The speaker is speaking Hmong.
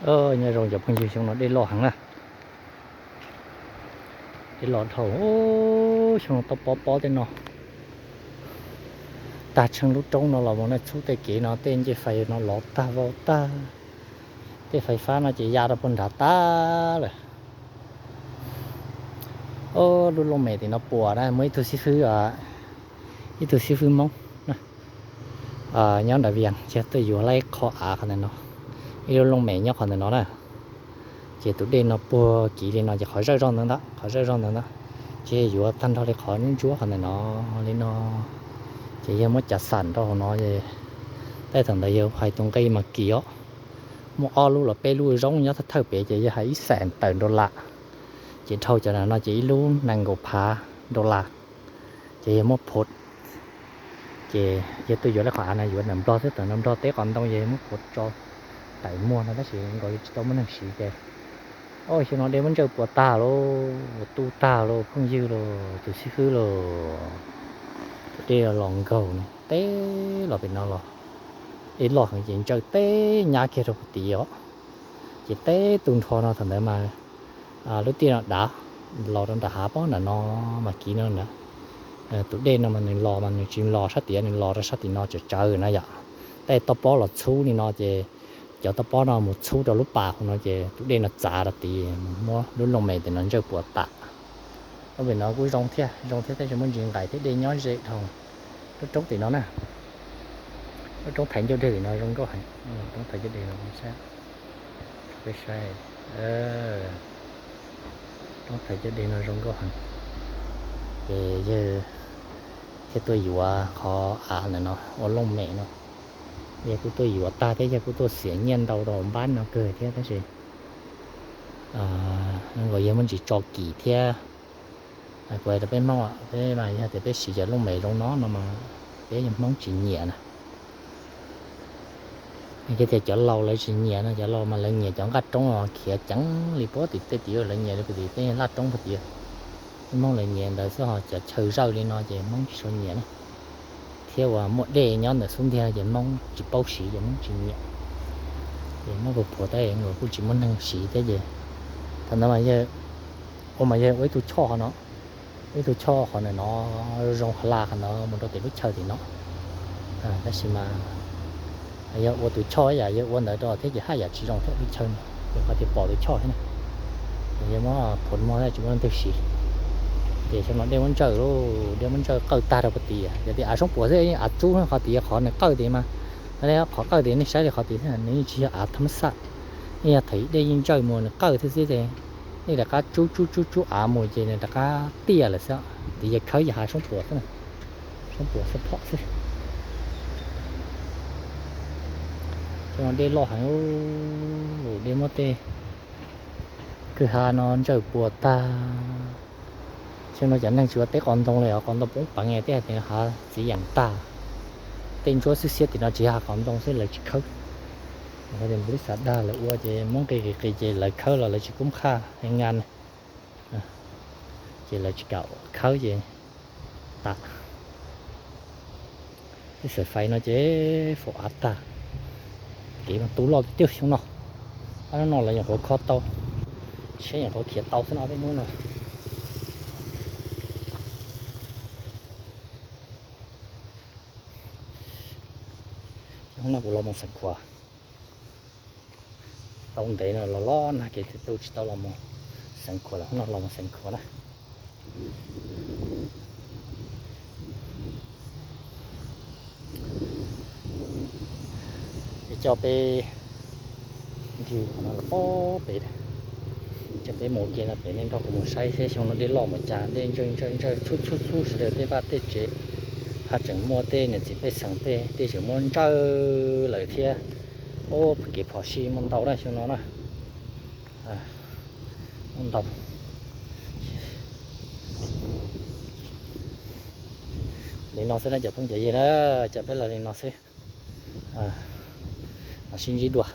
Nyob zoo cov phooj ywg, xyoo no dej loj heev na. Dej loj dhau, xyoo no toj pob pob tej no. Tag tsheej lub roob no los mus na, txhub tej kev no tej ncej fais no lov tag vau tag. Tej fais fab no ces ya rau puag nrad tag lawm. Lub looj mem tim no puas na, muaj ib tug xib fwb, ib tug xib fwb Hmoob nyob nram Vias, yog tuaj yuav lawm qhov av qhov ntawm no, ib lub looj mem nyob qhov ntawm no na. Ces tus dej no puag kiv li no ces qhov zawj zog ntawd ntag, qhov zawj zog ntawd ntag. Ces yuav tag nrho li qhov ntsuab qhov ntawm no li no. Ces yawg muab cav xam rau hauv no es, tej thaum ntawd yawg hais tus nqi mas kim os. Muaj ob lub los peb lub zoo nyob thawj thawj pem ces yawg hais ib xees tawm dollar. Ces dhau cov no ces ib lub nees nkaum phav dollar. Ces yawg muab phov, ces yawg tuaj yuav lawm qhov av no yuav nram Nplog xwb, tam no Nplog teb qos ntoo ces yawg muab phov tso tawm muag no tab sis nkaus li tsis tau muaj neeg siv ces. Xyoo no dej muab ntsawj puas tag lauj, tu tag lauj phooj ywg lauj, tus xib fwb lauj. Dej los nkaug teb los pem no los, dej loj heev ces ntsawj teb nyab kiag rau puag tid os. Ces teb tu nrho no thaum ntawd mas lub tiaj no dav los rau nram hav pob nram no mas kiv no na. Tus dej no mas nws los mas nws tsis los sab tid, nws los rau sab tim no tsawv tsawv na yom. Tej toj pob los txhub li no ces cov toj pob no mus txhub rau lub pas hauv no ces tus dej no txav rau tid, muab lub looj mem tim no ntsawj puas tas. Lub pem no kuj zoo thiab, zoo thiab tab sis muaj ntsis nqaim thiab dej nyob ze dhau. Lub roob tim no na, lub roob thaiv ncauj deg tim no zoo nkauj heev. Roob thaiv ncauj deg no, peb saib, roob thaiv ncauj deg no zoo nkauj heev. Ces yawg thiaj tuaj yuav qhov av ntawm no ua looj mem no. Yawg kuj tuaj yuav tag thiab yawg kuj tuaj xiam nyiaj ntau rau npab no kawg thiab tab sis nkaus yawg muaj ntsis tso kim thiab. Kuv hais rau peb Hmoob, peb mas yog tias peb siv cov looj mem zoo no no mas peb Hmoob tsis nyiam na. Yog tias cov laus lawv tsis nyiam no, cov laus mas lawv nyiam cov nqaj roob khiav ceev li puag tim tej tid, lawv nyiam li puag tim tej laj roob puag tid. Peb Hmoob lawv nyiam ntawd xwb, ho cov chaw zawj li no ces Hmoob tsis tshua nyiam na. Thiab uas muaj dej nyob ntawm xub ntiag no ces Hmoob tsis paub siv ces Hmoob tsis nyiam. Ces muab puas puas tab nkaus kuj tsis muaj neeg siv thiab ces thaum ntawd mas yawg ua mas yawg ua ib tug choj qhov no, ib tug choj qhov ntawm no zoo hla qhov ntawd mus rau tim lub chaw tim no. Tab sis mas yog ua tus choj ib yam yawg ua ntawd rau thiab ces haj yam tsis zoo thiab lub chaw no, yog qhov tias pom tus choj thiab na. Yawg muab phov muag tsis muaj leej twg siv. Ces xyoo no dej muab ntsawj lauj, dej muab ntsawj qawj tag rau puag tid. Yog tias av soob puas xwb, av tsub qhov tid, qhov nws qawj tid mas, qhov qawj tid nej saib li qhov tid nws yeej tsis yog av thab mab xaj, yeej yog thaum dej yeej ntsawj mus nws qawj thiab xwb ces nej rov qab tsub tsub tsub tsub av mus ces nws rov qab tiaj lawm xwb. Tid yog khawb yog hav soob puas xwb, soob puas xwb phom xwb. Xyoo no dej loj heev, dej muab tej kwj ha no ntsawj puas tag. Xyoo no cov neeg tsis ua teb qos ntoo li os, qos ntoo poob peev, tej hais tias hav txiv yeem tag. Tej ntsuab xwb xiab tim no tsis yog hav qos ntoo xwb lawv tsis khawb. Nplis xav dag lawv ua ces muab nqi qis qis ces lawv khawb los lawv tsis kub qhaj he nga na. Ces lawv tsis kam khawb ces tas. Tej xaim fais no ces faus av tag. Kev mas tu loj tiag xyoo no. Ab, hnub no lawv nyuam qhuav kho tau, seb nyuam qhuav khiav tau xwb no peb hnub no. Hnub no kuv los mus Xeev Khuam. Tau ntev no los los nag kev tu tsis tau los mus Xeev Khuam lawm, hnub no los mus Xeev Khuam na. Es coj peb nrhiav qhov no los pob pem, coj peb mus ua ke no pem, nej nrog kuv mus saib seb xyoo no dej loj npaum cas, dej ntsawj ntsawj ntsawj txhub txhub txhub sawv daws tej vaj tej tsev, haj tseem muaj tej niam txiv pej xeem tej dej tseem muab ntsawj lawm thiab. Ub, kev phom sij muaj ntau na xyoo no na. Muaj ntau. Li no xwb na cov phooj cov ywg na, coj peb los li no xwb. Mam sib ntsib dua.